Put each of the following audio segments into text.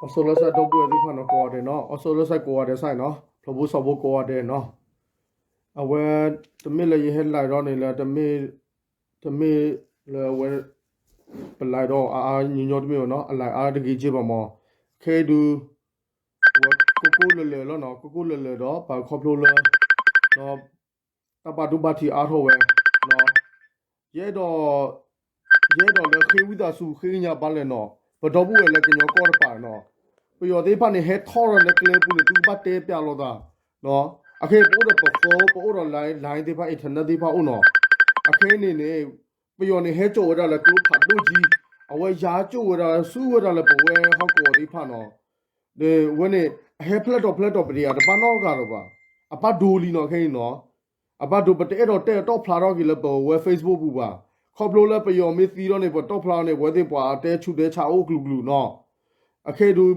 အီၤဆီလီၤစဲး ဒီပုၢ်ဝဲၢ်သ့ၣ်တဖၣ်နီၤ ကိးဂၤဒဲးနီၤ, အီၤဆီလီၤစဲး ကိးဂၤဒဲးစ့ၢ်နီၤ, ဖျိးဖိစီၤဖိ ကိးဂၤဒဲးနီၤ. အဝဲ တမ့ၢ်လၢယဟဲ live ဒီးန့ၣ်လၢ တမ့ၢ်လၢအဝဲ ပ live ဒီးအအါညီညီတမ့ၢ်ဘၣ်နီၤ, အ live အါတဂ့ၤက့ဘၣ်မး. ခဲအံၤဒုး အဝဲကိၢ်ကိၢ်လၢၤလၢၤလီၤနီၤ, ကိၢ်ကိၢ်လၢၤလၢၤဒီး ပာ်ခီဖျိလၢ တၢ်ဘၣ်ဒိဘၣ်ထံးအါထီၣ်ဝဲ, ယအဲၣ်ဒိး ယအဲၣ်ဒိးလၢဃ့ဝံသးစူၤ ဃ့ကညးဘၣ်လဲၣ်နီၤ, ပဒီပုၢ်ဝဲၢ်လၢကညီကီၢ်တဖၣ်နီၤ, ပယီၤသ့ၣ်တဖၣ်န့ၣ် ဟဲထီၣ်ဒီးလၢကျဲပူၤန့ၣ် သုကဘၣ်တဲပျးလိာ်သး, အခဲအံၤပအိၣ်ဒီးပ phone ပအိၣ်ဒီး line သ့ၣ်တဖၣ် internet သ့ၣ်တဖၣ်အိၣ်နီၤ, အခဲအံၤန့ၣ်န့ၣ် ပယီၤန့ၣ် ဟဲစိာ်ဝဲဒၣ်လၢကျိဖးဒိၣ်ကံ, အဝဲယါစိာ်ဝဲဒၣ် ဆူၣ်ဝဲဒၣ်လၢပဝဲဟီၣ်ကဝီၤသ့ၣ်တဖၣ်နီၤ, ဒီးဝဲန့ၣ် အဟဲဖျဲၣ်ထီၣ်ဖျဲၣ်ထီၣ်ပတယၤတဘၣ်နီတဂၤလၢၤဘၣ်, အဘၣ်ဒိလံနီၤ ခဲအံၤနီၤ, အဘၣ်ဒိ ပတအဲၣ်ဒိးတဲတီၣ်ဖျါထီၣ်က့ၤလၢပဝဲ Facebook ပူၤဘၣ်, ခီဖျိလၢပယီၤမ့ၢ်သံဒီးန့ၣ် ပတီၣ်ဖျါအီၤန့ၣ် ပဝဲသ့ၣ်ပှၤတဲဆူၣ်တဲဆါအိၣ်ကလုာ်ကလုာ်နီၤ, အခဲအံၤဒုး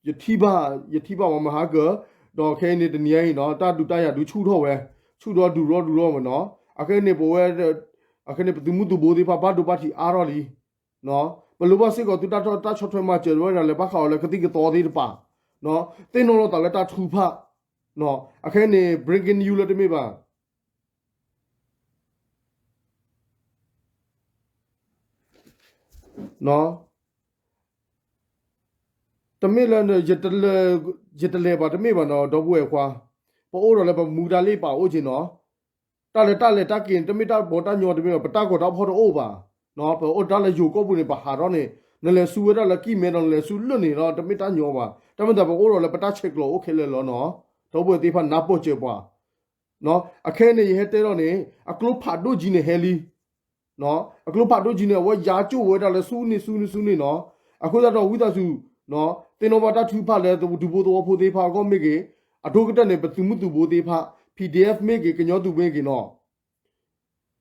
ယထံၣ်ဘၣ် ယထံၣ်ဘၣ်ဝဲမဟါကၢၤ, ဒီးခဲအံၤန့ၣ်တနံၤအံၤနီၤ တၢ်ဒုးတၢ်ယၤဒုးဆူၣ်ထီၣ်ဝဲ, ဆူၣ်ဒီဒုးရီဒုးရီမ့ၢ်နီၤ, အခဲအံၤန့ၣ်ပဝဲ အခဲအံၤန့ၣ် ပသုးမုၢ်သံၣ်ဘိသ့ၣ်တဖၣ် ဘၣ်ဒိဘၣ်ထံးအါထီၣ်လံ, ပလိၣ်ဘၣ်စ့ၢ်ကီးသုတၢ်ဆီၣ်ထွဲမၤစၢၤဝဲဒၣ်လၢဘၣ်ဃးအီၤလၢကသံၣ်ကသီသ့ၣ်တဖၣ်, သ့ၣ်နီၣ်လိာ်သးလၢတၢ်ထုကဖၣ်, အခဲအံၤန့ၣ် breaking news လၢတမ့ၢ်ဘၣ် တမ့ၢ်လၢ ယတလဲၤဘၣ်တမ့ၢ်ဘၣ်နီၤ ဒီပုၢ်ဝဲၢ်ခွါ, ပအိၣ်ဒီးလၢပမူဒါလ့ၣ်ပာ်အိၣ်က့ၤနီၤ, တၢ်လၢတၢ်လဲၤတၢ်က့ၤန့ၣ် တမ့ၢ်တၢ်ဘီတၢ်ညီတမ့ၢ်ဘၣ်, ပတၢ်ကီတၢ်ဖီၣ်တအိၣ်ဘၣ်, ပအိၣ်တၢ်လၢယိၤကီၢ်ပူၤန့ၣ် ပဟးထီၣ်န့ၣ် နလဲၤဆူဝဲဒၣ်လၢကံၢ်မဲဒီးနလဲၤဆူလၢၢ်န့ၣ်ဒီး တမ့ၢ်တၢ်ညီဘၣ်, တၢ်မ့ၢ်သးပအိၣ်ဒီးလၢပတၢ်ဆဲးကျိးအိၣ်ခဲလၢာ်လီၤနီၤ, ဒီပုၢ်ဝဲၢ်သ့ၣ်တဖၣ်နၢ်ပၢၢ်စၢၤပှၤ အခဲအံၤန့ၣ် ယဟဲတဲဒီးန့ၣ် အကျိဖးဒိၣ်ကံန့ၣ်ဟဲလံ, အကျိဖးဒိၣ်ကံန့ၣ် အဝဲယါကၠိၣ်ဝဲဒၣ်လၢဆူန့ၣ်ဆူန့ၣ်ဆူန့ၣ်နီၤ, အဃိသတးဒီးဝံသးစူၤ သ့ၣ်နီၣ်ဘၣ်တၢ်ထုကဖၣ်လၢဒူဖိသဝီဖိသ့ၣ်တဖၣ်အဂီၢ်မ့ၢ်ဂ့ၤ, အဒိၣ်ကတၢၢ်န့ၣ် ပသုးမုၢ်သံၣ်ဘိသ့ၣ်တဖၣ် PDF မ့ၢ်ဂ့ၤ ကညီသုးမ့ၢ်ဂ့ၤနီၤ,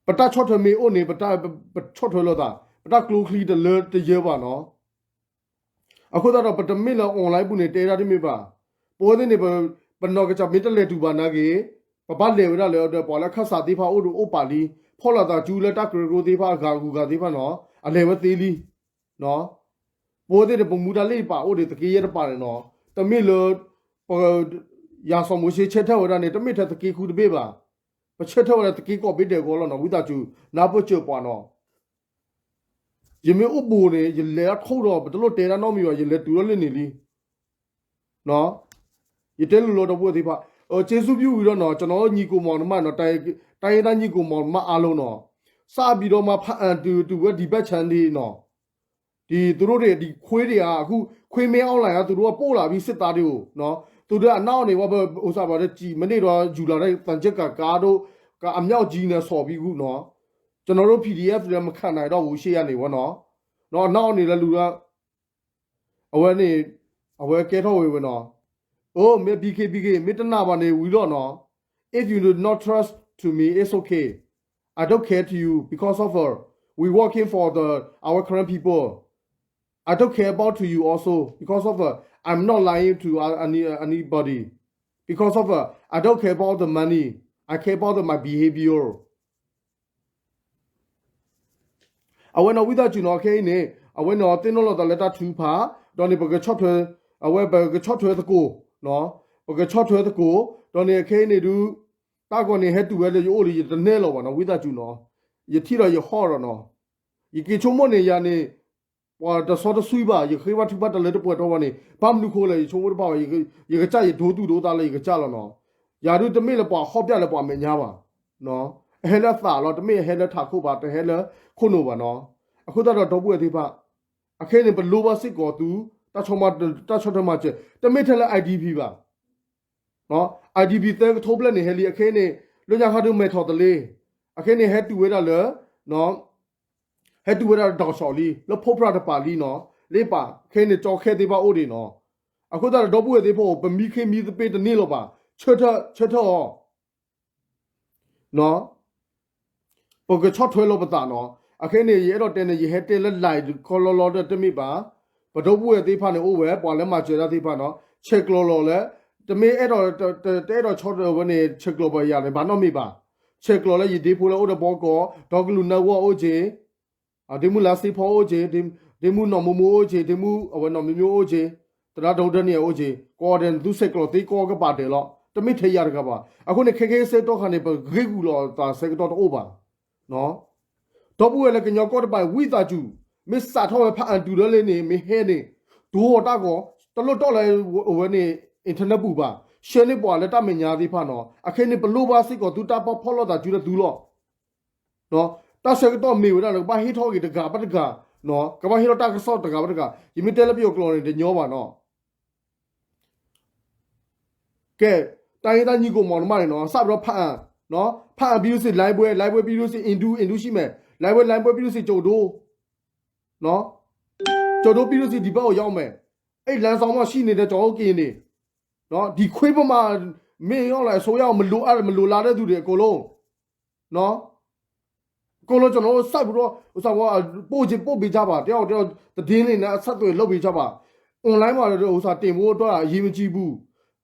ပတၢ်ဆီၣ်ထွဲမ့ၢ်အိၣ်န့ၣ် ပဆီၣ်ထွဲလိာ်သး, ပတၢ်ကျိချံတလၢတယၢဘၣ်နီၤ အဃိသတးဒီး ပတမ့ၢ်လၢ online ပူၤန့ၣ် တဲဒၣ်တမ့ၢ်ဘၣ်. ပဝဲသ့ၣ်န့ၣ် ပနီၢ်ကစၢ်မ့ၢ်တလဲၤတူၢ်ဘၣ်နာ်က့ၤ, ပဘၣ်လဲၤဝဲဒၣ်လၢဒီးပှၤလၢခၢၣ်စးသ့ၣ်တဖၣ်အိၣ်ဒီးအိၣ်ပာ်လံ, ဖီၣ်လိာ်သးစုလၢတၢ်ကရၢကရိသ့ၣ်တဖၣ်အဂၤဂုၤဂၤသ့ၣ်တဖၣ်နီၤ, အလဲၤဝဲသ့လံ. ပဝဲသ့ၣ်န့ၣ် ပမူဒါလ့ၣ်ပာ်အိၣ်ဒံးသက့ယဲၢ်တပၤန့ၣ်နီၤ, တမ့ၢ်လၢ ပ ယၤစီၤမိၤၡ့ဆၢထၢၣ်ဝဲဒၣ်န့ၣ် တမ့ၢ်ထဲသက့ဃုတဘ့ၣ်ဘၣ်. ပဆၢထၢၣ်ဝဲဒၣ်သက့ကိးဘ့ၣ်ဒဲးအဂီၢ်လီၤနီၤ, ဝံသးစူၤ နၢ်ပၢၢ်စၢၤပှၤနီၤ. ယမ့ၢ်အိၣ်ဘူးန့ၣ် ယလဲၤထီၣ်ထိၣ်ဒီး ပတလိၣ်တဲတၢ်နီတမံၤဘၣ်, ယလဲၤတုၤထီၣ်လၢန့ၣ်လံ. ယတဲလိၤလိၤဒီပုၢ်ဝဲၢ်သ့ၣ်တဖၣ်, ကျေးဇူးပြုဝံၤဒီးနီၤ, ကျွန်တော်တို့ညီအစ်ကိုမောင်နှမနီၤ, တိုင်းရင်းသားညီအစ်ကိုမောင်နှမအားလုံးနီၤ, စပြီးတော့မှ ဖ- အ- တူ- တူဝဲဒီဘက်ခြမ်းဒီနီၤ, ဒီသူတို့တွေ ဒီခွေးတွေက အခု ခွေးမင်းအောင်လှိုင်က သူတို့ကပို့လာပြီ စစ်သားတွေကိုနော်, သူတို့အနောက်ကနေ ဟိုဥစ္စာပါတဲ့ ကျည်မနေ့တော့ ယူလာတဲ့ သံချပ်ကာကားတို့ ကအမြောက်ကြီးနဲ့ ဆော်ပြီးအခုနော်, ကျွန်တော်တို့ PDF လည်း မခံနိုင်တော့ဘူး ရှေ့ကနေပေါ့နော်, နော် အနောက်ကနေလည်း လူက အဝဲန့ၣ် အဝဲကဲထီၣ်ဝဲဝဲနီၤ, အိ မ့ၢ် BK BK မ့ၢ်တနာ်ဘၣ်န့ၣ် ဝံၤလီၤနီၤ, if you do not trust to me, it's okay, I don't care to you because of uh, we working for the our Karen people, I don't care about to you also because of uh, I'm not lying to uh, any anybody, because of uh, I don't care about the money, I care about my behavior. အဝဲနီၤ ဝံသးစူၤနီၤ ခဲအံၤန့ၣ် အဝဲနီၤ သ့ၣ်နီၣ်လိာ်သးလၢတၢ်ထုကဖၣ်, ဒီးန့ၣ် ပကဆီၣ်ထွဲ, အဝဲပကဆီၣ်ထွဲသကိး, ပကဆီၣ်ထွဲသကိး, ဒီးန့ၣ်ခဲအံၤန့ၣ်ဒုး တၢ်ဂီၤန့ၣ် ဟဲတုၤဝဲလၢယအိၣ်လံ ယတနဲၣ်လီၤဘၣ်နီၤ ဝံသးစူၤနီၤ, ယထံၣ်ဒီးယဟီၣ်ဒီးနီၤ, ယက့ၤဆိကမိၣ်န့ၣ်ယၤန့ၣ် ပှၤတစီတဆှံဘၣ် ယဃ့ဘါထုကဖၣ်တလၢတပှဲၤထီဘၣ်န့ၣ် ဘၣ်မနုၤဃိလဲၣ် ယဆိကမိၣ်တဘၣ်ဘၣ်, ယကစၢ်ယဒိသူၣ်ဒိသးလၢယကစၢ်လီၤနီၤ, ယၤဒုးတမ့ၢ်လၢပှၤဟီၣ်ပၠၣ်လၢပှၤမဲာ်ညါဘၣ်, အဟဲလၢသးလီၤ တမ့ၢ်အဟဲလၢထးခိၣ်ဘၣ် တဟဲလၢခိၣ်နူာ်ဘၣ်နီၤ, အဃိသတးဒီးဒီပုၢ်ဝဲၢ်သ့ၣ်တဖၣ်, အခဲအံၤန့ၣ် ပလိၣ်ဘၣ်စ့ၢ်ကီးသု တၢ်ဆီၣ်ထွဲမၤစၢၤ တမ့ၢ်ထဲလၢ IDP ဘၣ် IDP သၢကထိဘျဲၣ်န့ၣ် ဟဲလံ အခဲအံၤန့ၣ် လၢညါခါဒုးမဲာ်ထီၣ်တလ့, အခဲအံၤန့ၣ် ဟဲတုၤဝဲဒၣ်လၢ ဟဲတုၤဝဲဒၣ်ဒီးစီၤလံ လၢဖိပြၣ်တပၤလံနီၤ, လၢပာ် ခဲအံၤန့ၣ် ကၠီခဲသ့ၣ်တဖၣ်အိၣ်ဒံးနီၤ, အဃိသတးဒီးဒီပုၢ်ဝဲၢ်သ့ၣ်တဖၣ် ပမံခ့မံသပ့ၤတန့ၢ်လီၤဘၣ်, ဆၢထၢၣ် ဆၢထၢၣ်အီၤ ပကဆီၣ်ထွဲလီၤပသးနီၤ, အခဲအံၤန့ၣ် ယအဲၣ်ဒိးတဲန့ၣ် ယဟဲတဲလၢ live ခီလီလီဒီးတမ့ၢ်ဘၣ်, ပဒီပုၢ်ဝဲၢ်သ့ၣ်တဖၣ်န့ၣ်အိၣ်ဝဲ ပှၤလၢမၤစၢၤတၢ်သ့ၣ်တဖၣ်နီၤ, ဆဲးကျိးလီၤလၢ တမ့ၢ်အဲၣ်ဒိး တအဲၣ်ဒိးဆီၣ်ထွဲဝဲန့ၣ် ဆဲးကျိးပယၤန့ၣ် ဘၣ်နီတမံၤဘၣ်, ဆဲးကျိးလၢယဒ့ဖိလၢအိၣ်ဒီးဘီကီး ဒီကလုာ်နၢ်ဂီၢ်အိၣ်က့ၤ ဒ့မုၢ်လါစ့ဖီအိၣ်က့ၤ, ဒ့မုၢ်နီၢ်မိၢ်မိၢ်အိၣ်က့ၤ, ဒ့မုၢ်အဝဲနီၢ်မိၢ်မိၢ်အိၣ်က့ၤ, သရၣ်ဒိၣ်ဒၢနံၣ်အအိၣ်က့ၤ ကိးဂၤဒဲးန့ၣ် သုဆဲးကျိးသ့ကိးကပၤဒဲးလီၤ. တမ့ၢ်ထဲယၤတဂၤဘၣ်. အဃိန့ၣ် ခဲကဲစ့ၢ်ကီးတခါန့ၣ် ပဂ့ၢ်ဂူာ်လီၤသးဆၢကတီၢ်တအိၣ်ဘၣ်. ဒီပုၢ်ဝဲၢ်လၢကညီကီၢ်တဘ့ၣ် ဝံသးစူၤ မ့ၢ်စးထီၣ်ဝဲဖးအၣ်တုၤလၢလ့န့ၣ် မ့ၢ်ဟဲန့ၣ် တိၤတၢ်ဂီၤ တလိၣ်တီၢ်လၢအဝဲန့ၣ် internet ပူၤဘၣ်. ဆှၢန့ၢ်ပှၤလၢတၢ်မဲာ်ညါသ့ၣ်တဖၣ်နီၤ. အခဲအံၤန့ၣ် ပလိၣ်ဘၣ်စ့ၢ်ကီးသုတၢ်ပာ်ဖှိၣ်လိာ်သးစုဒီးသုလီၤ. တၢ်ဆၢကတီၢ်မ့ၢ်ဝဲဒၣ်လၢကဘၣ်ဟ့ၣ်ထီၣ်က့ၤတဂၤဘၣ်တဂၤ, ကဘၣ်ဟ့ၣ်ထီၣ်တၢ်ကစီၣ်တဂၤဘၣ်တဂၤ. ယမ့ၢ်တဲလၢပယီၤကျိာ်န့ၣ် တညီဘၣ်နီၤ. ကဲ, တၢ်ဟ့ၣ်တၢ်ညီကိးမီၤတမးန့ၣ်နီၤ, စးဘျီဖးအၣ်, ဖးအၣ် ပြီးလို့ရှိရင် liveပွဲ, liveပွဲ ပြီးလို့ရှိရင် English, English ရှိမယ်, liveပွဲ liveပွဲ ပြီးလို့ရှိရင် ကျိုဒို, ကျိုဒို ပြီးလို့ရှိရင် ဒီဘက်ကိုရောက်မယ်, အဲ့လမ်းကြောင်းမှရှိနေတဲ့ ကျွန်တော်တို့ကရင်တွေ, ဒီခွေးဘက်မှာ မင်းအောင်လှိုင်အစိုးရကို မလိုအပ် မလိုလားတဲ့သူတွေအကုန်လုံး, နော်, ကိုလိုကျွန်တော်တို့စိုက်ပြီးတော့ ဥစ္စာက ပို့ချင်ပို့ပေးကြပါ, တယောက်တယောက်သတင်းတွေနဲ့ အဆက်အသွယ်လုပ်ပေးကြပါ, online မှာ ဥစ္စာတင်ဖို့အတွက် အရေးမကြီးဘူး,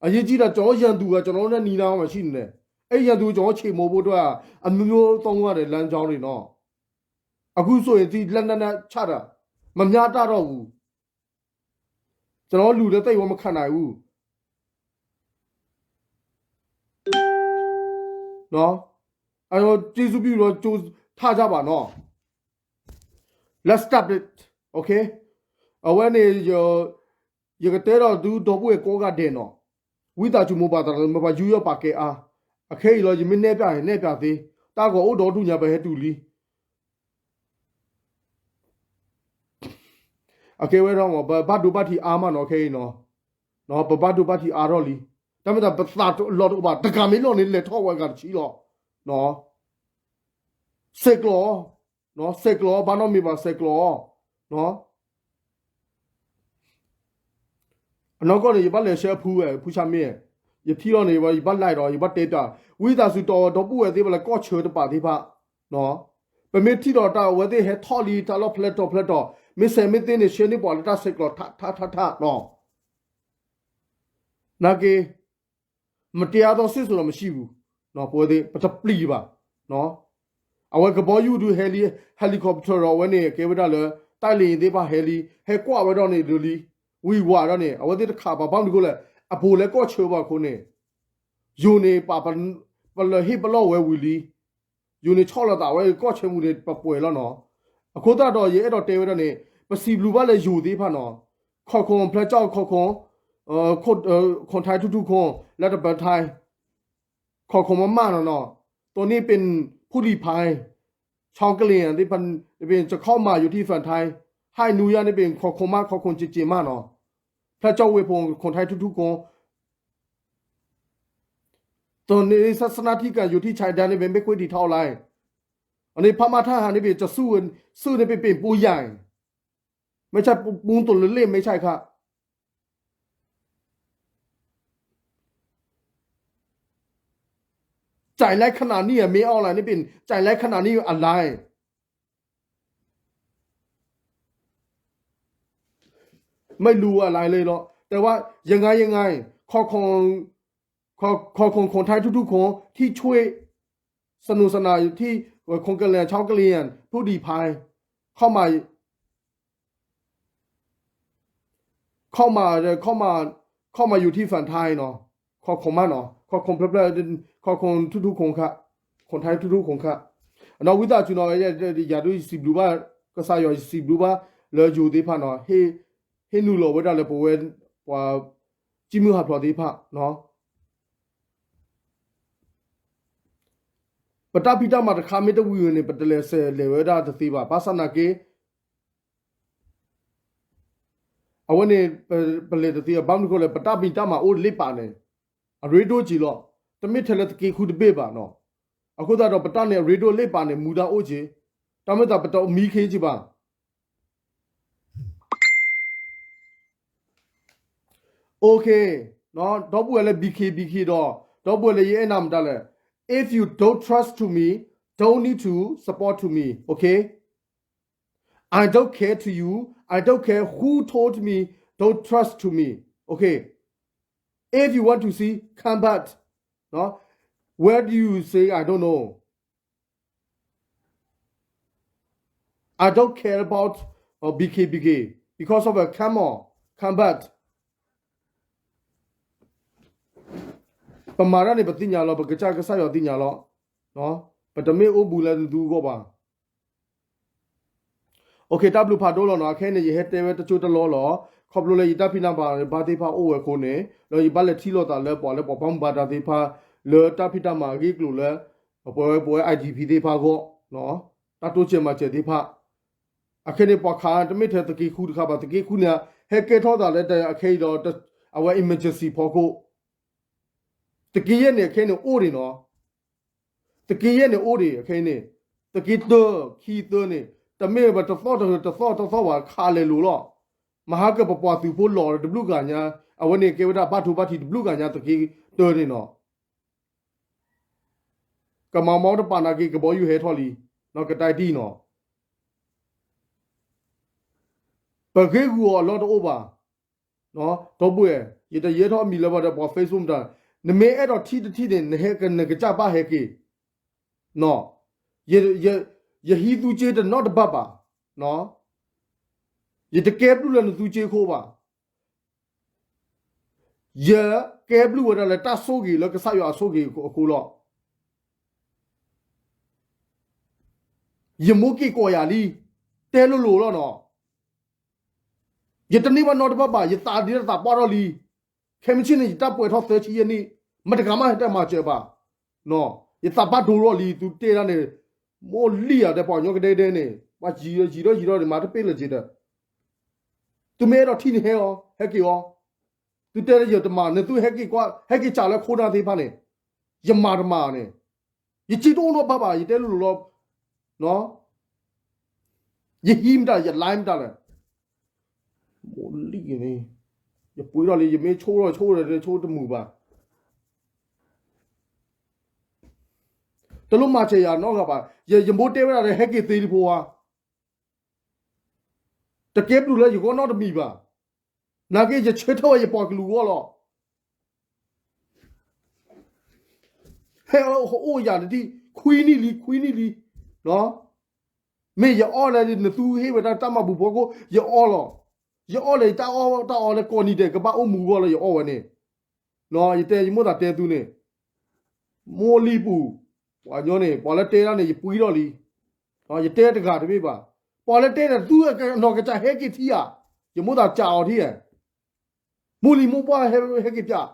အရေးကြီးတာ ကျွန်တော်ရန်သူက ကျွန်တော်တို့နဲ့နီးနားမှာရှိနေတယ်, အဲ့ရန်သူကို ကျွန်တော်ချေမှုန်းဖို့အတွက် အမျိုးမျိုးသုံးရတယ် လမ်းကြောင်းတွေနော်, အခုဆိုရင် ဒီလက်နက်နဲ့ချတာ မမျှတတော့ဘူး, ကျွန်တော်လူလည်းသိပ်ဝမခံနိုင်ဘူး, နော်, အဲတော့ကျေးဇူးပြုပြီးတော့ ကြိုးစားကြပါနော်, let's stop it, okay, အဝဲန့ၣ် ယကတဲဒီးသုဒီပုၢ်ဝဲၢ်ကိးဂၤဒဲးနီၤ, ဝံသးစူၤမိၢ်ပၢ်သရၣ်သမါ ပယူးယီၣ်ပာ်ကဲအါ, အခဲအံၤလီၤ ယမ့ၢ်နဲၣ်ပၠးန့ၣ် နဲၣ်ပၠးသ့, တၢ်ဂီၤအိၣ်ဒီးဒူၣ်ညါ ပဟဲတုၤလံ, အကဲဝဲဒၣ်မး ပဘၣ်ဒိဘၣ်ထံးအါမးနီၤ ခဲအံၤနီၤ, ပဘၣ်ဒိဘၣ်ထံးအါထီၣ်လံ, တၢ်မ့ၢ်သးပသးလီၤတအိၣ်ဘၣ်, တဂၤမ့ၢ်လီၤန့ၣ် လဲၤထီၣ်ဝဲအဂၤတဆံလီၤ, ဆဲးကျိး ဆဲးကျိး, ဘၣ်နီတမံၤဘၣ် ဆဲးကျိး, အနီၢ်ကီၢ်န့ၣ် ယဘၣ်လဲၤဆှၢအဖုဝဲ ဖုဆါမ့ၢ်, ယထံၣ်လီၤန့ၣ် ယဘၣ်လဲၤဒီး ယဘၣ်တဲပၠး, ဝံသးစူၤတီဒီပုၢ်ဝဲၢ်သ့ၣ်တဖၣ်လၢကီၢ်ဆၢတပၤသ့ၣ်တဖၣ်, ပမ့ၢ်ထံၣ်ဒီးတၢ်အဝဲသ့ၣ်ဟဲထီၣ်လံ တၢ်လီၢ်ဖျဲးတီၤဖျဲးတီၤ, မ့ၢ်ဆဲးမ့ၢ်သ့န့ၣ် ဆှၢန့ၢ်ပှၤလၢတၢ်ဆဲးကျိးထးထးထးထးနီၤ, နာ်က့ မတရားသောစစ်ဆိုတာမရှိဘူး, ပဝဲသ့ၣ် ပတပျံၤဘၣ်, အဝဲကဘီယူၤဒုးဟဲလံ helicopter ဒီးအဝဲန့ၣ် ကဲဝဲဒၣ်လၢ တိုက်လေယာဉ်သ့ၣ်တဖၣ်ဟဲလံ ဟဲကွၢ်ဝဲဒၣ်န့ၣ်ဒုးလံ, ဝံၤဝၤဒီးန့ၣ် အဝဲသ့ၣ်တခးဘၣ် ဘၣ်မနုၤအဃိလဲၣ် အပူၤလၢကီၢ်ဆၢဘၣ်အဃိန့ၣ်, ယိၤန့ၣ် ပ ပလၢဟ့ၣ်ပလီၢ်ဝဲဝံၤလံ, ယိၤန့ၣ်ဆီၣ်လီၤသးဝဲကီၢ်ဆၢမူန့ၣ် ပပှဲၤလီၤနီၤ, အဃိသတးဒီးယအဲၣ်ဒိးတဲဝဲဒၣ်န့ၣ် ပစံးဘျုးဘၣ်လၢယိၤသ့ၣ်တဖၣ်နီၤ, ခီၣ်ခိၣ်ဖျဲးကၠီၣ်ခီၣ်ခိၣ် ခိၣ်ထါထူထူခိၣ် လၢတပၢၤထါ ခီၣ်ခိၣ်မးမးနီၤနီၤ, ตัวนี้เป็นผู้ลี้ภัย ชาวกะเหรี่ยง นี่เป็นจะเข้ามาอยู่ที่ฝั่งไทย ให้อนุญาต นี่เป็น ขอคงมาก ขอคงเจ๋งๆ มากเนาะ พระเจ้าอวยพรคนไทยทุกๆ คน ตอนนี้ศาสนาที่กันอยู่ที่ชายแดนนี่เป็นไม่ค่อยดีเท่าไหร่ อันนี้พม่าทหารนี่เป็นจะสู้กัน สู้นี่เป็น เป็นปูใหญ่ ไม่ใช่ปู ปูตัวเล็กๆ ไม่ใช่ครับ จ่ายแรงขนาดนี้อะ ไม่เอาอะไร นี่เป็น จ่ายแรงขนาดนี้อะไร ไม่รู้อะไรเลยเนาะ แต่ว่ายังไงยังไง ขอของ ขอ ขอของคนไทยทุกๆ คนที่ช่วยสนุกสนานอยู่ที่ เอ่อ คนกะเหรี่ยง ชาวกะเหรี่ยง ผู้ลี้ภัย เข้ามา เข้ามา เข้ามา เข้ามาอยู่ที่ฝั่งไทยเนาะ ขอของมากเนาะ ขอของเพลินๆ ขอของทุกๆ คนครับ คนไทยทุกๆ คนครับ အနီၢ်ဝံသးစူၤနီၤ ယၤဒုးစံးဘျုးဘၣ် ကစၢ်ယွၤစံးဘျုးဘၣ် လၢယိၤသ့ၣ်တဖၣ်နီၤ ဟ့ၣ်နုာ်လီၤဝဲဒၣ်လၢပဝဲ ပှၤ ကံၢ်မုၢ်ဟးဖျိးသ့ၣ်တဖၣ်နီၤ ပတၢ်ဖံးတၢ်မၤတခါမ့ၢ်တဝံၤန့ၣ် ပတလဲၤဆဲးလဲၤဝဲဒၣ်တသ့ဘၣ် ဘၣ်ဆၣ်နာ်က့ အဝဲန့ၣ် ပလဲၤတသ့ဘၣ် ဘၣ်မနုၤအဃိလဲၣ် ပတၢ်ဖံးတၢ်မၤအိၣ်လၢပာ်န့ၣ် အရ့ဒိၣ်က့ၤလီၤ တမ့ၢ်ထဲလၢသုးက့ဃုတဘ့ၣ်ဘၣ်နီၤ အဃိသတးဒီး ပတၢ်န့ၣ်အရ့ဒိၣ်လၢပာ်န့ၣ် မူဒါအိၣ်က့ၤ တၢ်မ့ၢ်သးပတမံခ့က့ၤဘၣ် OK ဒီပုၢ်ဝဲၢ်လၢ ဘံခ့ ဘံခ့ဒီး ဒီပုၢ်ဝဲၢ်လၢယအဲၣ်နၤမတၤလဲၣ် If you don't trust to me, don't need to support to me, okay? I don't care to you. I don't care who told me, don't trust to me. Okay. If you want to see, come back. No? Where do you say, I don't know. I don't care about uh, B K B K because of a camel, combat. ပမၤတၢ်န့ၣ် ပသ့ၣ်ညါလီၤ, ပကစၢ်ကစၢ်ယွၤသ့ၣ်ညါလီၤ. ပတမ့ၢ်အိၣ်ဘူးလၢနသူအဂီၢ်ဘၣ်. တၢ်ဘျုးဖးဒိၣ်လီၤနီၤ. အခဲအံၤန့ၣ် ယဟဲတဲဝဲတစိၢ်တလီၢ်လီၤ. ခီဖျိလၢယတၢ်ဖံးတၢ်မၤဘါသ့ၣ်တဖၣ်အိၣ်ဝဲအဃိန့ၣ်, ဒီးယဘၣ်လဲၤထံၣ်လိာ်သးလၢပှၤလၢပှၤဘၣ်မူဘၣ်ဒါသ့ၣ်တဖၣ် လၢတၢ်ဖံးတၢ်မၤအဂ့ၢ်အကျိၤလၢ ပဝဲပဝဲ I D P သ့ၣ်တဖၣ်အဂီၢ်, တၢ်တိစၢၤမၤစၢၤသ့ၣ်တဖၣ်. အခဲအံၤန့ၣ် ပှၤခးတမ့ၢ်ထဲသုးက့ဃုတခါဘၣ်, သုးက့ဃုန့ၣ် ဟဲကဲထီၣ်သးလၢအခဲအံၤဒီး အဝဲ emergency ဖီခိၣ်, သုးက့ယဲၢ်န့ၣ် အခဲအံၤန့ၣ်အိၣ်ဒံးနီၤ. သုးက့ယဲၢ်န့ၣ်အိၣ်ဒံး အခဲအံၤန့ၣ်, သုးက့တၢ ခံ သၢန့ၣ်, တမ့ၢ်ဘၣ်တသီၣ်တသီၣ်တသီၣ်ဘၣ် ခးလဲၤလိၤလီၤ. မဟါကပပှၤသုးဖိလီၤတဘျုးဂၤညါ, အဝဲန့ၣ်ကဲဝဲဒၣ်ဘၣ်ထိဘၣ်ထံးတဘျုးဂၤညါ သုးက့တၢန့ၣ်နီၤ. ကမၤမီတပာ်နာ်က့ ကဘီယူၤဟဲထီၣ်လံ, ကတဲတံၢ်နီၤ. ပဂ့ၢ်ဂူာ်အီၤအလီၢ်တအိၣ်ဘၣ်. ဒီပုၢ်ဝဲၢ်, ယတယဲၢ်ထီၣ်အမံၤလၢပှၤဒီးပှၤ Facebook မတၤ, နမ့ၢ်အဲၣ်ဒိးထံၣ်တထံၣ်န့ၣ် နဟဲကနကစၢ်ဘၣ်ဟဲက့ၤ. ယဟံးသူစ့တနီတဘၣ်ဘၣ်. ယတကဲဘျုးလၢနသူစ့အဃိဘၣ်. ယကဲဘျုးဝဲဒၣ်လၢတၢ်ဆိၣ်ဂ့ၤလၢကစၢ်ယွၤအဆိၣ်ဂ့ၤအဃိလီၤ. ယမိၢ်က့ၤကိးယၤလံ, တဲလိၤလိၤလီၤနီၤ. ယတန့ၢ်ဘၣ်နီတဘၣ်ဘၣ်, ယသးဒ်တၢ်သးပှၢ်ထီၣ်လံ. ခဲမုၢ်ဆ့ၣ်န့ၣ် ယတၢ်ပှဲၤထီၣ်သၢဆံယဲၢ်နံၣ်, မတဂၤမးဟဲတမၤစၢၤဘၣ်. ယသးဘၣ်ဒိထီၣ်လံ, သုတဲဒၣ်န့ၣ်, မိၢ်လံၢ်ဧါဒီးပှၤကညီကဒဲကဒဲန့ၣ်, ဘၣ်ယံၤဒီးယံၤဒီးယံၤဒီးန့ၣ် မၤတပ့ၢ်လၢၤက့ၤဒီး, သုမ့ၢ်အဲၣ်ဒိးထံၣ်န့ၣ်ဟဲအီၤ, ဟဲက့ၤအီၤ. သုတဲလၢယတမၤ, နသုဟဲက့ၤကွၢ်, ဟဲက့ၤစးလၢခိၣ်နၢ်သ့ၣ်တဖၣ်န့ၣ်, ယမၤတမၤန့ၣ်, ယစ့တအိၣ်နီတဘၣ်ဘၣ်, ယတဲလိၤလိၤလီၤ. ယဟံးမတၤ, ယ live မတၤလဲၣ်. မိၢ်လံၢ်န့ၣ်, ယပှ့ၤထီၣ်လံ, ယမ့ၢ်ဆိၣ်ထီၣ်ဆိၣ်ဒီးဆိၣ်တမုာ်ဘၣ်. တလိၣ်မၤစၢၤယၤနီတဂၤဘၣ်. ယမိၢ်တဲဝဲဒၣ်ဒီး ဟဲက့ၤသ့လံဖိဧါ. တကဲဘျုးလၢယဂီၢ်နီတမံၤဘၣ်. နာ်က့ ယဆၢထၢၣ်ဝဲယပှၤကလုာ်အဂီၢ်လီၤ. ဟဲအိၣ်ယၤတထံၣ် ခွံနံၣ်လံ ခွံနံၣ်လံ. မ့ၢ်ယအီၣ်လၢနသူဟ့ၣ်ဝဲဒၣ်တၢ်မၤဘူၣ်ဖီခိၣ် ယအီၣ်လီၤ. ယအီၣ်လၢယတၢ်အီၣ်တၢ်အီလၢကိးနံၤဒဲး ကဘၣ်အိၣ်မူအဂီၢ်လၢယအီၣ်ဝဲန့ၣ်. ယတဲယမိၢ်သးတဲသုန့ၣ်, မိၢ်လံၢ်ပူၤ, ပှၤကညီန့ၣ် ပှၤလၢတဲတၢ်န့ၣ် ယပှ့ၤထီၣ်လံ. ယတဲတဂၤတမ့ၢ်ဘၣ်. ပှၤလၢတဲန့ၣ် သုအနီၢ်ကစၢ်ဟဲက့ၤထံဧါ. ယမိၢ်သးစံးအီၤထံဧါ. မိၢ်လံၢ်မိၢ်ပှၢ်ဟဲက့ၤပျၢ်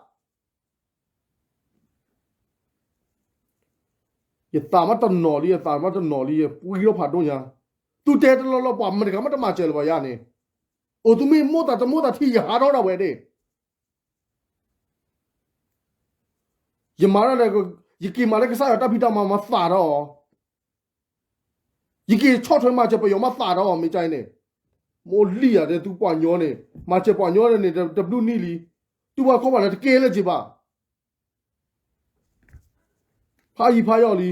ယသးမးတနီၤလံ ယသးမးတနီၤလံ ယပှံၤထီၣ်ဖးဒိၣ်ညါ. သုတဲတလီၢ်လီၢ် ပှၤမတၤတဂၤမးတမၤစၢၤလၢၤဘၣ်ယၤန့ၣ်. အိၣ်သုမ့ၢ်မိၢ်သးတမိၢ်သးထံၣ် ယဟးထီၣ်ဒၣ်ဝဲန့ၣ်. ယမၤဒၣ်ဒီး ယက့ၤမၤလၢကစၢ်ယွၤတၢ်ဖံးတၢ်မၤမၤသးဒီးအီၤ. ယက့ၤဆီၣ်ထွဲမၤစၢၤပယီၤမၤသးဒီးအီၤ မ့ၢ်ကန့ၣ်. မိၢ်လံၢ်ယၤဒီးသုပှၤကညီန့ၣ် မၤစၢၤပှၤကညီန့ၣ် တဘျုးနံၣ်လံ. သုပှၤခီပှၤလၢတကဲလၢၤက့ၤဘၣ်. ဖးယံၤဖးယီၤလံ.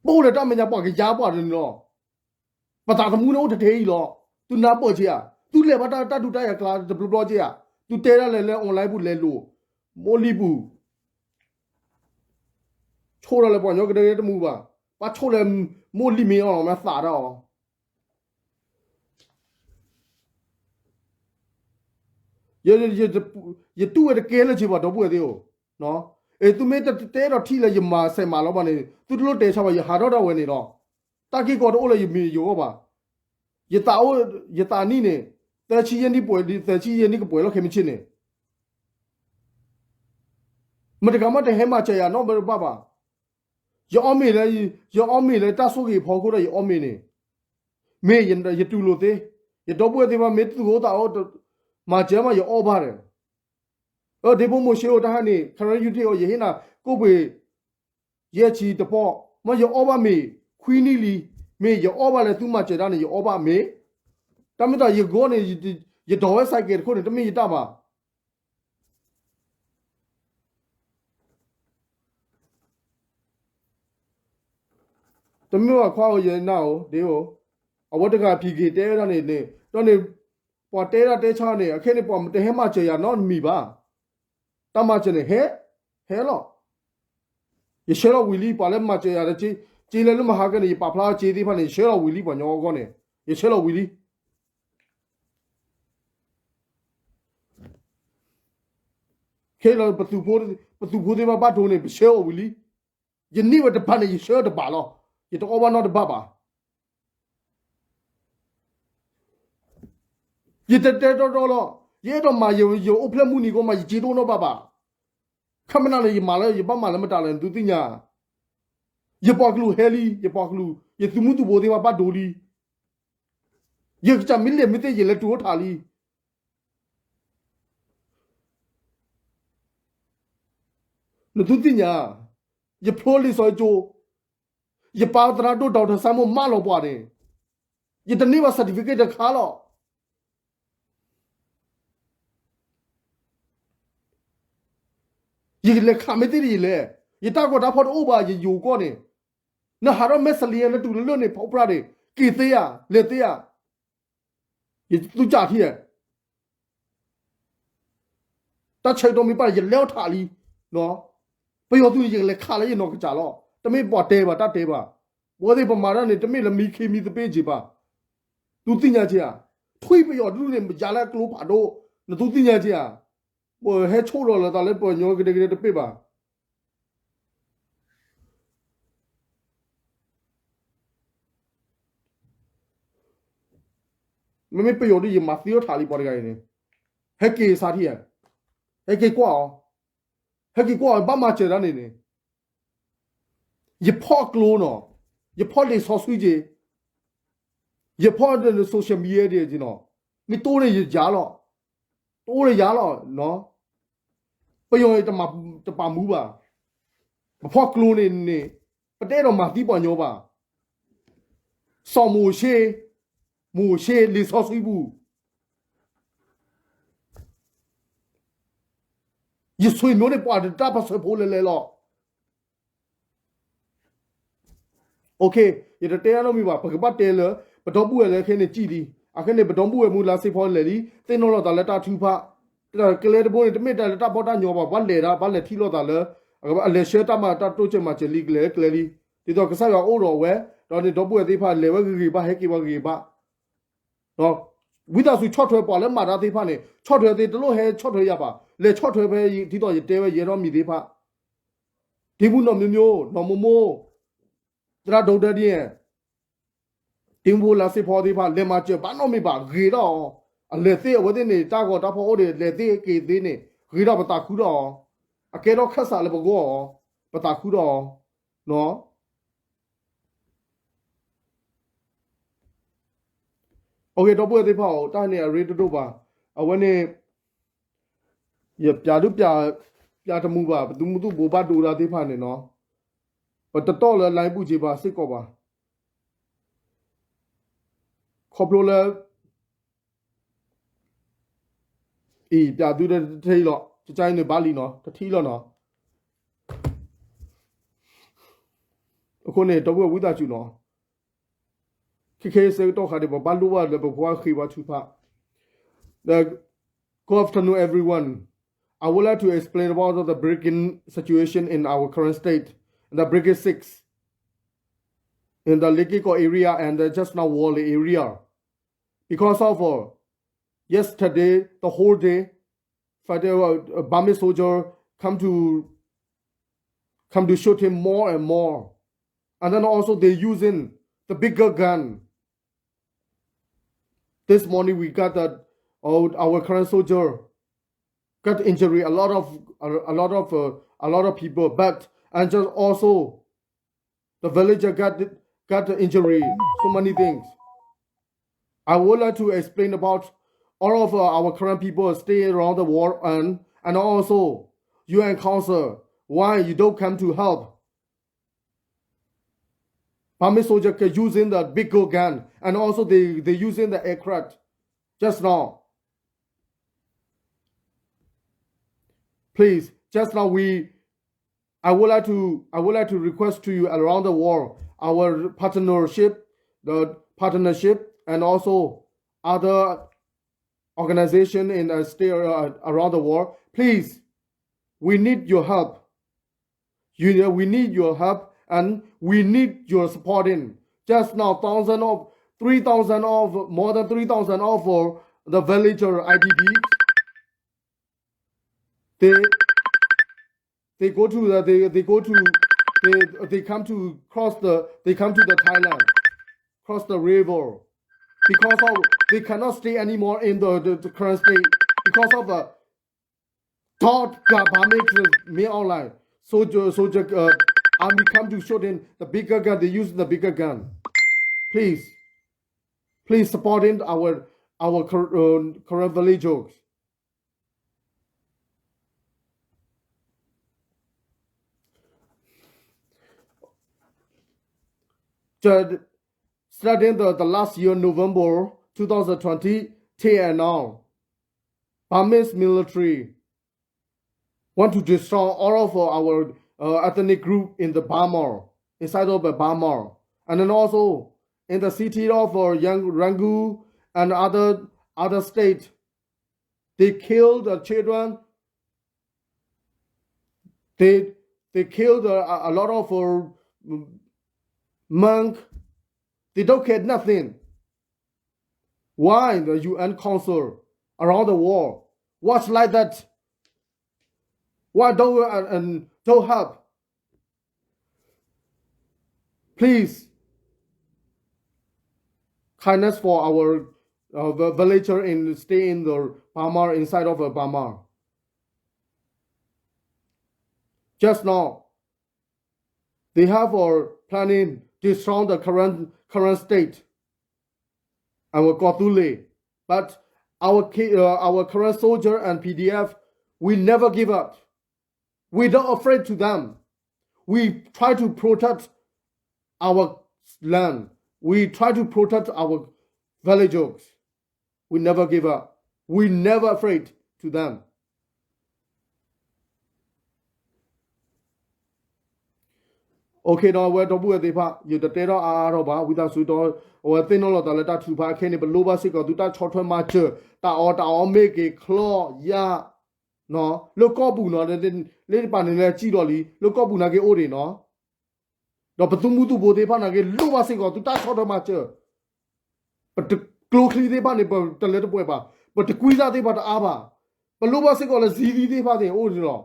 ပအိၣ်လၢတၢ်မဲာ်ညါပှၤကယါပှၤတန့ၣ်လီၤ. ပသးသမူန့ၣ်အိၣ်ထဲထဲအံၤလီၤ. သုနၢ်ပၢၢ်က့ၤဧါ. သုလဲၤဘၣ်တၢ်ဒုးတၢ်ယၤကျါတဘျီဘျီက့ၤဧါ. သုတဲဒၣ်လဲာ်လၢ online ပူၤလဲၤလိာ်. မိၢ်လံၢ်ပူၤ ဆိၣ်ဒၣ်လၢပှၤကညီကဒဲကဒဲတမူဘၣ်. ပှၤဆိၣ်လၢမိၢ်လံၢ်မ့ၢ်အီၤလီၤ မၤသးဒၣ်အီၤ. ယတူၢ်ဝဲတကဲလၢၤက့ၤဘၣ် ဒီပုၢ်ဝဲၢ်သ့ၣ်ဧၢ. သုမ့ၢ်တအဲၣ်ဒိးထံၣ်လၢယမၤစဲးမၤလီၤဘၣ်န့ၣ် သုတလိၣ်တဲဆါဘၣ် ယဟးထီၣ်ဒၣ်ဝဲန့ၣ်လီၤ. တၢ်ဂ့ၢ်ကီတအိၣ်လၢယမံၤယဂီၢ်ဘၣ်. ယသးအိၣ် ယသးနံၣ်န့ၣ် သၢဆံယဲၢ်နံၣ်ပှဲၤ သၢဆံယဲၢ်နံၣ်ကပှဲၤလီၤ ခဲမုၢ်ဆ့ၣ်န့ၣ်. မတၤတဂၤမးတဟဲမၤစၢၤယၤနီတဘၣ်ဘၣ်. ယအီၣ်မ့ၤလၢ ယအီၣ်မ့ၤလၢတၢ်ဆိၣ်ဂ့ၤဖီခိၣ်ဒီးယအီၣ်မ့ၤန့ၣ် မ့ၢ်ယတူၢ်လိာ်သ့, ယဒီပုၢ်ဝဲၢ်သ့ၣ်တဖၣ် မ့ၢ်သူၣ်အိၣ်သးအိၣ် မၤစၢၤမး ယအီၣ်ဘၣ်ဒီး, ဒ့ဖိမိၤၡ့အိၣ်တဟါန့ၣ် ခရၢယူထ့ၣ်အီၤ ယဟ့ၣ်နၤကိၣ်ပှ့ၤ ယဲၢ်ဆံတပီၢ်, မ့ၢ်ယအီၣ်ဘၣ်မ့ၤ ခွံနံၣ်လံ, မ့ၢ်ယအီၣ်ဘၣ်လၢသုမၤစၢၤတၢ်န့ၣ် ယအီၣ်ဘၣ်မ့ၤ, တၢ်မ့ၢ်တၢ်ယဂီၢ်န့ၣ် ယဒိးဝဲ ဆိုင်ကယ် တခိၣ်န့ၣ် တမ့ၢ်ယတၢ်ဘၣ်. တမ့ၢ်ဘၣ်ခွါဧၢ ယနၢ်ဧိၤ ဒ့ဧိၤ, အဝဲတဂၤဖံးက့ၤတဲဝဲဒၣ်န့ၣ်န့ၣ် ဒီးန့ၣ် ပှၤတဲဒၣ်တဲဆါန့ၣ် အခဲန့ၣ် ပှၤတဟဲမၤစၢၤယၤနီတမံၤဘၣ်. တၢ်မၤစၢၤန့ၣ် ဟဲ ဟဲလီၤ. ယဆှၢလီၤဝံၤလံ ပှၤလၢမၤစၢၤယၤဒီး စ့လၢလၢမဟါကန့ၣ် ယပာ်ဖျါစ့သ့ၣ်တဖၣ်န့ၣ် ယဆှၢလီၤဝံၤလံ ပှၤကညီအဂီၢ်န့ၣ် ယဆှၢလီၤဝံၤလံ. ခဲလၢာ် ပသုးဖိသ့ၣ်တဖၣ်ဘၣ်ဒိန့ၣ် ပဆှၢအီၤဝံၤလံ. ယန့ၢ်ဝဲတဘးန့ၣ် ယဆှၢတဘးလီၤ. ယတအီၣ်ဘၣ်နီတဘးဘၣ်. ယတတဲတီတီလီၤ. ယအဲၣ်ဒိးမၤ ယအိၣ်ဖျဲၣ်မုၢ်နံၤကီးမး ယစ့တအိၣ်နီတဘးဘၣ်. ခါမနၤန့ၣ် ယမၤလၢ ယဘၣ်မၤလၢမတၤလဲၣ် နသုသ့ၣ်ညါ. ယပှၤကလုာ်ဟဲလံ, ယပှၤကလုာ် ယသုးမုၢ်သံၣ်ဘိသ့ၣ်တဖၣ်ဘၣ်ဒိလံ. ယကစၢ်မ့ၢ်လဲၤမ့ၢ်သ့ ယလဲၤတုၤအိၣ်ထးလံ. နသုသ့ၣ်ညါ, ယဖျိလံာ်စီဆှံကၠိ, ယပၢ်သရၣ်ဒိၣ် Doctor Simon မၢလီၤပှၤန့ၣ်, ယတန့ၢ်ဘၣ် certificate တခါလီၤ. ယလဲၤခးမ့ၢ်သ့ဒ်ယလဲၤ, ယတၢ်ဂီၤတၢ်ဖီၣ်တအိၣ်ဘၣ် ယယိၤကီၢ်န့ၣ်, နဟးထီၣ်မဲၢ်စလံၤ နတုၤလၢလၢၢ်န့ၣ် ဖီၣ်ပြၣ်န့ၣ် က့ၤသ့ဧါ, လဲၤသ့ဧါ, ယသုကၢ်ထံၣ်ဧါ. တၢ်ဆၢကတီၢ်မ့ၢ်ပာ်န့ၣ် ယလဲၤအီၣ်ထးလံ, ပယီၤသုးန့ၣ် ယကလဲၤခးလၢယနီၢ်ကစၢ်လီၤ. တမ့ၢ်ပှၤတဲဘၣ် တၢ်တဲဘၣ်. ပဝဲသ့ၣ်ပမၤတၢ်န့ၣ် တမ့ၢ်လၢမံခ့မံသပ့ၣ်က့ၤဘၣ်. သုသ့ၣ်ညါက့ၤဧါ, ထွံၣ်ပယီၤဒုးန့ၣ် မ့ၢ်ယါလၢအကျိဖးဒိၣ်, နသုသ့ၣ်ညါက့ၤဧါ. ပဟဲဆိၣ်လီၤလၢသးလၢပှၤကညီကဒဲကဒဲတပ့ၢ်ဘၣ်. မ့မ့ၢ်ပယီၤဒုး ယမၤသံအီၣ်ထးလံပှၤတဂၤအံၤန့ၣ်, ဟဲက့ၤစးထံၣ်ဧါ, ဟဲက့ၤကွၢ်အီၤ, ဟဲက့ၤကွၢ်အီၤ ဘၣ်မၤစၢၤတၢ်န့ၣ်န့ၣ်, ယဖီၣ်ကျိနီၤ, ယဖီၣ်လံာ်စီဆှံက့ၤ, ယဖီၣ် social media ဒ်နီၤ, မ့ၢ်တအိၣ်န့ၣ်ယယၤလီၤ, တအိၣ်န့ၣ်ယၤလီၤ, ပယီၤတပာ်မူဘၣ်, ပဖီၣ်ကျိန့ၣ်န့ၣ်, ပတအဲၣ်ဒိးမၤသံပှၤညီဘၣ်. စီၤမိၤၡ့, မိၤၡ့လံာ်စီဆှံပူၤ, ယဆွေမျိုးန့ၣ် ပှၤတၢ်ပၢၢ်ဆၢဖိလဲၤလဲၤလီၤ. ယတတဲအါနီတမံၤဘၣ်, ပကဘၣ်တဲလၢ ပဒီပုၢ်ဝဲၢ်လၢခဲန့ၣ်စံၣ်လံ, အခဲန့ၣ် ပဒီပုၢ်ဝဲၢ်မူလါစ့ဖီလဲၤလံ, သ့ၣ်နီၣ်လိာ်သးလၢတၢ်ထုကဖၣ်, ကျဲတဘိန့ၣ် တမ့ၢ်တၢ်လၢတၢ်ဘီၣ်တၢ်ညီဘၣ်, ဘၣ်လဲၤဒၣ် ဘၣ်လဲၤထံၣ်လိာ်သးလၢ အလဲၤဆှၢတၢ်မၤတၢ်တိစၢၤမၤစၢၤလံ ကျဲကျဲလံ, ဒ်သိးကစၢ်ယွၤအိၣ်ဒီးဝဲ, ဒီးန့ၣ်ဒီပုၢ်ဝဲၢ်သ့ၣ်တဖၣ် လဲၤဝဲဂ့ၤဂ့ၤဘၣ် ဟဲက့ၤဝဲဂ့ၤဂ့ၤဘၣ်. ဝံသးစူၤဆီၣ်ထွဲပှၤလၢမၤတၢ်သ့ၣ်တဖၣ်န့ၣ်, ဆီၣ်ထွဲသ့တလိၣ်ဟဲဆီၣ်ထွဲယၤဘၣ်, လဲၤဆီၣ်ထွဲဖဲဒ်သိးယတဲဝဲယဲထီၣ်မံၤသ့ၣ်တဖၣ်, ဒ့မုၣ်နီၢ်မိၢ်မိၢ်, နီၢ်မိၢ်မိၢ်, သရၣ်ဒိၣ်ဒဲဒ်, ဒ့မုၣ်ဖိလါစ့ဖီသ့ၣ်တဖၣ် လဲၤမၤစၢၤဘၣ်နီတမံၤဘၣ် ဂ့ၤထီၣ်အီၤ, အလဲၤသ့အဝဲသ့ၣ်န့ၣ် တၢ်ဂီၤတၢ်ဖီၣ်အိၣ်ဒီး လဲၤသ့က့ၤသ့န့ၣ် ဂ့ၤထီၣ်ပသးခုထီၣ်အီၤ, အကဲထီၣ်ခၢၣ်စးလၢပဂီၢ်အီၤ, ပသးခုထီၣ်အီၤ. Okay ဒီပုၢ်ဝဲၢ်သ့ၣ်တဖၣ်အီၤ တၢ်န့ၣ်အရ့တဒိၣ်ဘၣ်. အဝဲန့ၣ် ယပျးဒုးပျးတမူဘၣ် ပသုးမုၢ်သံၣ်ဘိဘၣ်ဒိဒၣ်သ့ၣ်တဖၣ်န့ၣ်နီၤ, ပတတီၢ်လၢ line ပူၤက့ၤဘၣ်စ့ၢ်ကီးဘၣ်. ခီဖျိလၢ အံၤ ပျးသုတထံၣ်လီၤ ကကါအံၤန့ၣ်ဘၣ်လံနီၤ တထံၣ်လီၤနီၤ. အဃိန့ၣ် ဒီပုၢ်ဝဲၢ်ဝံသးစူၤနီၤ, ခဲခဲအံၤဆၢကတီၢ်ခါန့ၣ် ပဘၣ်လိၣ်ဘၣ်လၢပဖိခွါဃ့ဘါထုကဖၣ်. Good afternoon, everyone. I would like to explain about the breaking situation in our current state, the breaking six, in the Lekikong area and the Chestnut Valley area. Because of, uh, yesterday, the whole day, fighter, uh, Burmese soldier come to, come to shoot him more and more. And then also they using the bigger gun. This morning we got that, uh, our current soldier got injury, a lot of, a, a lot of, uh, a lot of people, but, and just also the villager got, got the injury, so many things. I would like to explain about all of, uh, our current people stay around the world and, and also U N Council, why you don't come to help? Burmese soldier can using the big gun and also they, they using the aircraft just now. Please, just now we, I would like to, I would like to request to you around the world, our partnership, the partnership, and also other organization in a state, uh, around the world. Please, we need your help. You know, we need your help and we need your supporting. Just now, thousand of, three thousand of, more than three thousand of, uh, the villager I D P, they they go to the, they, they go to they, they come to cross the they come to the Thailand, cross the river, because of they cannot stay anymore in the, the, the current state because of the thought that Burmese may online soldier soldier uh, army come to shoot in the bigger gun. They use the bigger gun. Please, please supporting our our uh, current village jokes. Starting the, the last year, November two thousand twenty, till and now, Burmese military want to destroy all of our uh, ethnic group in the Bamar, inside of the Bamar, and then also in the city of uh, Yang- Rangoon and other other state. They kill the children. They they kill the, a, a lot of uh, monk. They don't care nothing. Why the U N Council around the world watch like that? Why don't uh, and don't help? Please, kindness for our uh, villager in stay in the Bamar, inside of uh, Bamar. Just now, they have our planning destroy the current current state. Our Kawthoolei, but our ki- uh, our current soldier and P D F, we never give up. We don't afraid to them. We try to protect our land. We try to protect our villages. We never give up. We never afraid to them. Okay ဒီး အဝဲဒီပုၢ်ဝဲၢ်သ့ၣ်တဖၣ် ယတတဲထီၣ်အါအါထီၣ်ဘၣ် ဝံသးစူၤဒီး အဝဲသ့ၣ်နီၣ်လီၤသးလၢတၢ်ထုကဖၣ်ခဲအံၤန့ၣ် ပလိၣ်ဘၣ်စ့ၢ်ကီးသုတၢ်ဆီၣ်ထွဲမၤစၢၤ တၢ်အီၣ်တၢ်အီမ့ၢ်က့ၤချီၣ်ယၣ် လၢကီၢ်ပူၤနီၤ လၢတပၤန့ၣ်လဲၤစံၣ်လီၤလံ လၢကီၢ်ပူၤနာ်က့အိၣ်ဒံးနီၤ ဒီးပသုးမုၢ်သံၣ်ဘိသ့ၣ်တဖၣ်နာ်က့ လိၣ်ဘၣ်စ့ၢ်ကီးသုတၢ်ဆီၣ်ထွဲမၤစၢၤ ပတကျိချံသ့ၣ်တဖၣ်န့ၣ် ပတလၢတပှဲၤဘၣ်, ပတကွံသၣ်သ့ၣ်တဖၣ်တအါဘၣ်, ပလိၣ်ဘၣ်စ့ၢ်ကီးလၢဇံသံသ့ၣ်တဖၣ်န့ၣ် အိၣ်န့ၣ်လီၤ.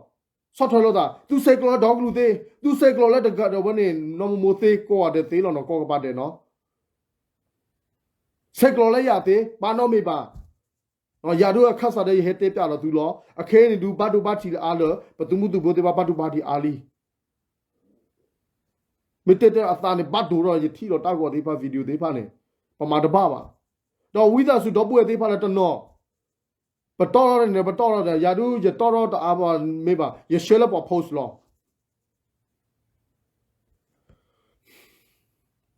ဆီၣ်ထွဲလိာ်သး သုဆဲးကျိးလၢဒီကလုာ်သ့, သုဆဲးကျိးလၢတဂၤဒီးဝဲန့ၣ် နီၢ်မိၢ်မိၢ်သ့ကိးဂၤဒဲးသ့လီၤနီၤ ကိးကပၤဒဲးနီၤ ဆဲးကျိးလၢယၤသ့ ဘၣ်နီတမံၤဘၣ်. ယၤဒုးအခၢၣ်စးဒီးယဟဲတဲပျးဒီးသုလီၤ. အခဲအံၤန့ၣ်ဒုး ဘၣ်ဒိဘၣ်ထံးအါလၢ ပသုးမုၢ်သံၣ်ဘိသ့ၣ်တဖၣ်ဘၣ်ဒိဘၣ်ထံးအါလံ. မ့ၢ်တဲတဲအသးန့ၣ် ဘၣ်ဒိထီၣ်ယထံၣ်လီၤတၢ်ဂီၤသ့ၣ်တဖၣ် video သ့ၣ်တဖၣ်န့ၣ် ပမၤတဘၣ်ဘၣ်. ဒီးဝံသးစူၤဒီပုၢ်ဝဲၢ်သ့ၣ်တဖၣ်လၢတနီၤ ပတီၢ်ထီၣ်န့ၣ် ပတီၢ်ထီၣ်ဒီး ယၤဒုးယတီၢ်ထီၣ်တအါဘၣ်မ့ၢ်ဘၣ် ယshareလၢပှၤ post လီၤ.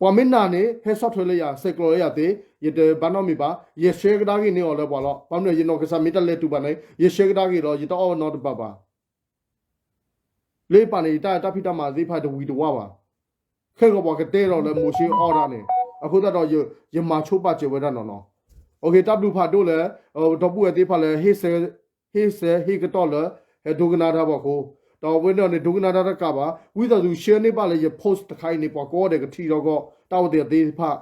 ပှၤမ့ၢ်နာ်န့ၣ် ဟဲဆီၣ်ထွဲလၢယၤ ဆဲးကျိးလၢယၤသ့, ယတဘၣ်နီတမံၤဘၣ်, ယshareကဒါက့ၤန့ၢ်အီၤလၢပှၤလီၤ. ဘၣ်မနုၤ ယနီၢ်ကစၢ်မ့ၢ်တလဲၤတုၤဘၣ်န့ၣ် ယshareကဒါက့ၤဒီး ယတအီၣ်နီတဘၣ်ဘၣ်. လၢပၢ်န့ၣ် ယတၢ်တၢ်ဖံးတၢ်မၤသ့ၣ်တဖၣ်တဝံၤတဝါဘၣ်. ခဲဂီၤပှၤကတဲဒီးလၢမိၤၡ့အီၣ်ဒၣ်န့ၣ် အဃိသတးဒီး ယမၤဆိပာ်စၢၤဝဲဒၣ်နီၤနီၤ. တၢ်ဘျုးဖးဒိၣ်လၢ ဒီပုၢ်ဝဲၢ်သ့ၣ်တဖၣ်လၢ ဟ့ၣ်ဆၢဟ့ၣ်ကတီၢ်လၢ ဟဲဒိကနၣ်တၢ်ပှၤဃိ, ဒီးအဝဲန့ၣ်န့ၣ် ဒိကနၣ်တၢ်တကးဘၣ် ဝံသးစူၤ share န့ၢ်ဘၣ်လၢယ post တခါအံၤန့ၣ် ပှၤကိးဂၤဒဲးကထံၣ်ထီၣ်ကီး တၢ်အိၣ်သ့ၣ်သ့ၣ်တဖၣ်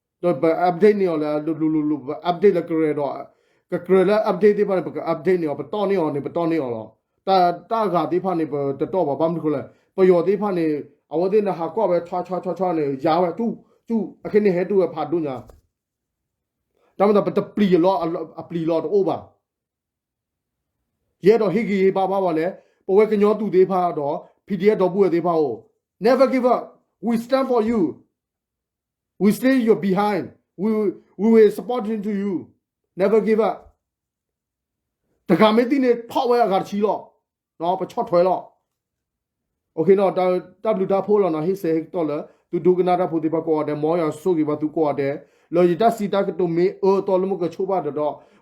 ဒီးပ update န့ၢ်အီၤလၢ ပ update လၢကရၢဒီး ကကြၢးလၢ update သ့ၣ်တဖၣ်န့ၣ် ပက update န့ၢ်အီၤ, ပတီၢ်န့ၢ်အီၤန့ၣ် ပတီၢ်န့ၢ်အီၤလီၤ. တၢ်ဂၤသ့ၣ်တဖၣ်န့ၣ် ပတတီၢ်ဘၣ်. ဘၣ်မနုၤအဃိလဲၣ်, ပယီၤသ့ၣ်တဖၣ်န့ၣ် အဝဲသ့ၣ်န့ၣ် ဟးကွၢ်ဝဲ ဆီဆီဆီဆီန့ၣ် ယၤဝဲ တူၢ်တူၢ် အခဲန့ၣ် ဟဲတူၢ်ဝဲဖးဒိၣ်ညါ, တၢ်မၤသး ပတပျံၤအလီၢ် အပျံၤလီၤတအိၣ်ဘၣ်. ယအဲၣ်ဒိးဟ့ၣ်ဂံၢ်ဟ့ၣ်ဘါဘၣ်ဝဲလဲၣ်, ပဝဲကညီသူၣ်သ့ၣ်တဖၣ်ဒီး PDF ဒီပုၢ်ဝဲၢ်သ့ၣ်တဖၣ်အိၣ်, never give up, we stand for you, we stay your behind, we we will support to you, never give up. တဂၤမ့ၢ်သံန့ၣ် ဖီၣ်ဝဲအဂၤတဆံလီၤ. ပဆီၣ်ထွဲလီၤ. တၢ်ဘျုးတၢ်ဖှိၣ်လီၤနီၤ, ဟ့ၣ်ဆၢဟ့ၣ်ကတီၢ်လၢ သုဒိကနၣ်တၢ်ဖိသ့ၣ်တဖၣ်ကိးဂၤဒဲး, မ်ယွၤဆိၣ်ဂ့ၤဘၣ်သုကိးဂၤဒဲး, လၢယတၢ်စံးတၢ်ကတိၤမ့ၢ်အၢအသီလၢမ့ၢ်ကဆိၣ်ဘၣ်ဒီး,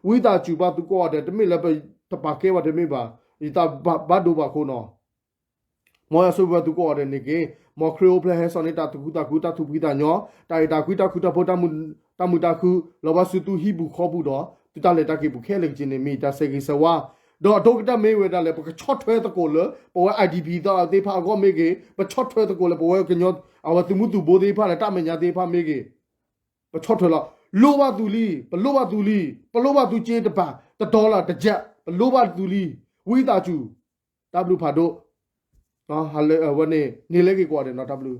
ဝံသးစူၤဘၣ်သုကိးဂၤဒဲး, တမ့ၢ်လၢပတပာ်ကဲဘၣ်တမ့ၢ်ဘၣ်, ယတၢ်ဘၣ်ဒိဘၣ်ခိၣ်နီၤ. မ်ယွၤဆိၣ်ဂ့ၤဘၣ်သုကိးဂၤဒဲးန့ၣ်တက့ၢ်. မ်ခရံာ်အိၣ်ဖျဲၣ်ဟဲစိာ်န့ၢ်တၢ်သူၣ်ခုသးခု, တၢ်သူၣ်ဖှံသးညီ, တၢ်အဲၣ်တၢ်ကွံ, တၢ်ဃူတၢ်ဖိး, တၢ်မုာ်တၢ်ခု, လီၤဘၣ်ဆူသုဟံၣ်ပူၤဃီပူၤဒီး သုတၢ်လဲၤတၢ်က့ၤပူၤခဲလၢာ်ကက့ၤန့ၣ် မ့ၢ်ယတၢ်ဆၢဂ့ၤဆၢဝါ, ဒီးအဒိကတၢၢ်မ့ၢ်ဝဲဒၣ်လဲၣ်, ပကဆီၣ်ထွဲသကိးလၢ ပဝဲ IDP သ့ၣ်တဖၣ်အဂီၢ်မ့ၢ်ဂ့ၤ, ပဆီၣ်ထွဲသကိးလၢပဝဲကညီ အဝဲသုးမုၢ်သံၣ်ဘိသ့ၣ်တဖၣ်လၢ တၢ်မဲာ်ညါသ့ၣ်တဖၣ်မ့ၢ်ဂ့ၤ, ပဆီၣ်ထွဲလီၤ. လိၣ်ဘၣ်သုလံ, ပလိၣ်ဘၣ်သုလံ, ပလိၣ်ဘၣ်သုစ့တပၤ, တဒီလၢ်တကၠး, ပလိၣ်ဘၣ်သုလံ, ဝံသးစူၤ, တၢ်ဘျုးဖးဒိၣ်. အဝဲန့ၣ် န့ၢ်လၢက့ၤကွၢ်ဒီးနီၤ တၢ်ဘျုး